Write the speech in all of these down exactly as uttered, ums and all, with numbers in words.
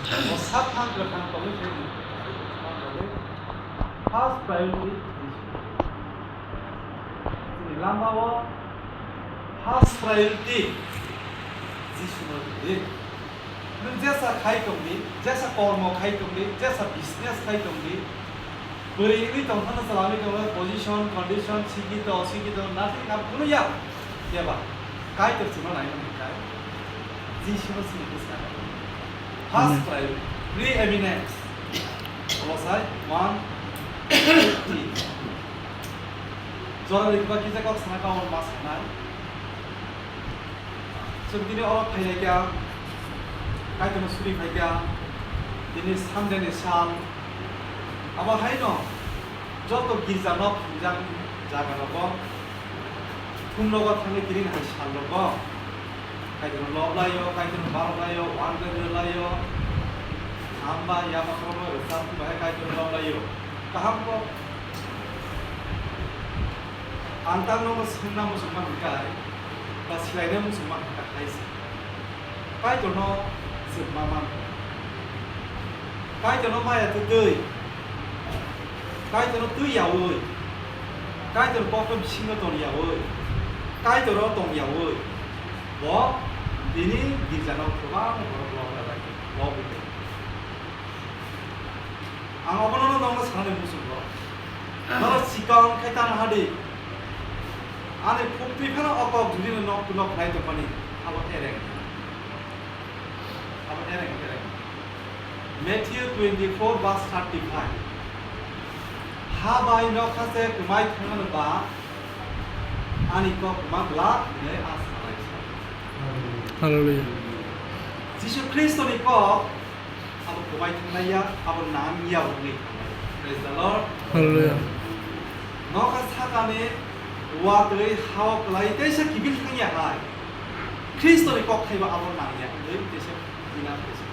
Bo saphang kwthang tongwi khe first priority Jisu. Chini lamao first priority Jisu no rwdi. Nwng jesa khai tongdi, jesa kormo khai tongdi, jesa business khai tongdi, bwrwi wngwi tongphano chwla wngwi tongo, position, condition, sikito, osikito, nothing, abo kunu ya. Keba, Kaitor chwngno naimani khe, Jisu no chini bwskango. First Amen. Priority, preeminence. Obo sai one, two, three. Jora rikba kisa kok sana kaon ma sanai. Chwng tini oro phailai kha, Kaitorno suri phai kha, tini Sunday ni sal. Abo haino joto girja nok hingjak jaga rogo, khum rogo thangwi tini hai sal rogo Kaitorno lob laio, Kaitorno barok laio, wandel laio, hamba yama khorokno rwchap bai Kaitorno lob laio. Kaham kok. Ang tang nono swngna muchungma hwnkha, ba silaina muchungma hwnkha hai se. Kaitorno chwng ma man. Kaitorno maya twi twi. Kaitorno twi yaui. Kaitor kokno bisingo tong yaui. Kaitoro tong yaui. Bo tini girjano kwbang borok lob rwlai, lob rwlai. Ang obono nokno sanani muchungo. Norok chikon khe tana hadi. Ani phuktwi phano o kok judi no nok nok khlai tongmani. Abo ereng. Abo ereng, ereng. Matthew twenty-four verse thirty-five. Ha bai nokha se kwmai thangmani ba ani kok kwma glak hwnwi a sanai sa. Hallelujah. Jisu Khristoni kok abo kwmai thangnai ya, abo nang ya wngwi thangnai. Praise the Lord. Hallelujah. Nokha sakani watwi hao kwlai teisa kibil thangya hai. Khristoni kok thaiba abo nang ya wngwi teisa dina teisa.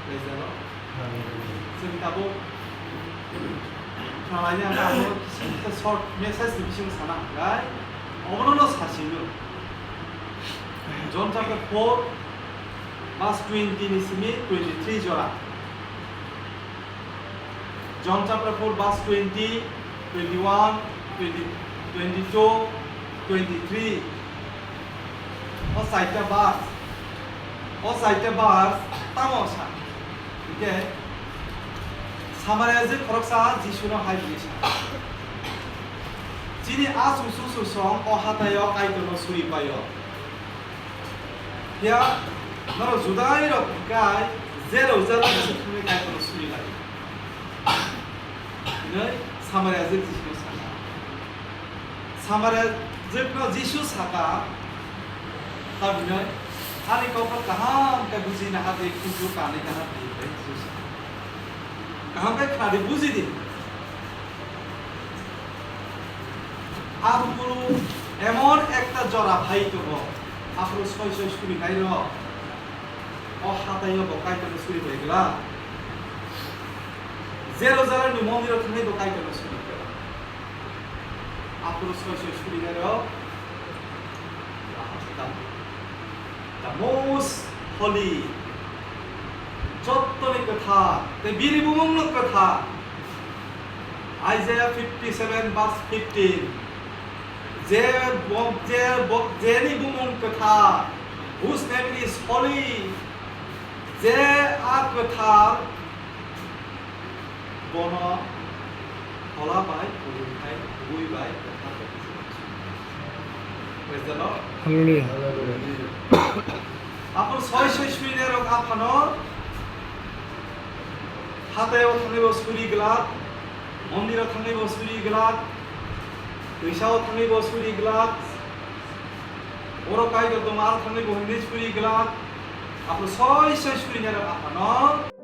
Praise the Lord. Hallelujah. Chwng tabuk khnalaina abo kisa kisa short message ni bisingo sana hwnkhe obono no sasino. John chapter four verse twenty ni simi twenty-three jora. John chapter four verse twenty, twenty-one, twenty, twenty-two, twenty-three. O chaita verse, o chaita verse tamo sa? Hwnkhe Samaria jwk khoroksa Jisuno hai hwnwi sa, "Chini a chuchu chusong o hataio Kaitorno suri paio." Phiya norok Judairok hikai, jero jero se thangwi Kaitorno suri lai. Hinwi Samaria jwk Jisuno sakha. Samaria jwkno Jisu sakha, "Tabhinai ani kokno kaham khe buji naha di, khunju kanwi naha di," hinwi Jisu sakha. Kaham khe khna di, buji di. Aphuru emon ekta jora phai tongo, aphuru soi soi suri nairok o hataio bo Kaitorno suri bai glak. Jerusalemni mondiro thangwi bo Kaitorno suri glak. Aphuru soi soi suri nairok the most holy, jottoni kwthar, tei bini bumungno kwthar. Isaiah fifty-seven verse fifteen. Je bo-, je bo-, jeni bumung kwthar, whose name is holy, je a kwthar, bono phola bai kubui khai, kubui bai kwthar bai. Praise the Lord. Hallelujah. Aphuru soi soi suinai rok aphano hataio thangwi bo suri glak, mondiro thangwi bo suri glak, twisao thangwi bo suri glak, oro Kaitor tongo aro thangwi bo hwnwi suri glak. Aphuru soi soi suinai rok aphano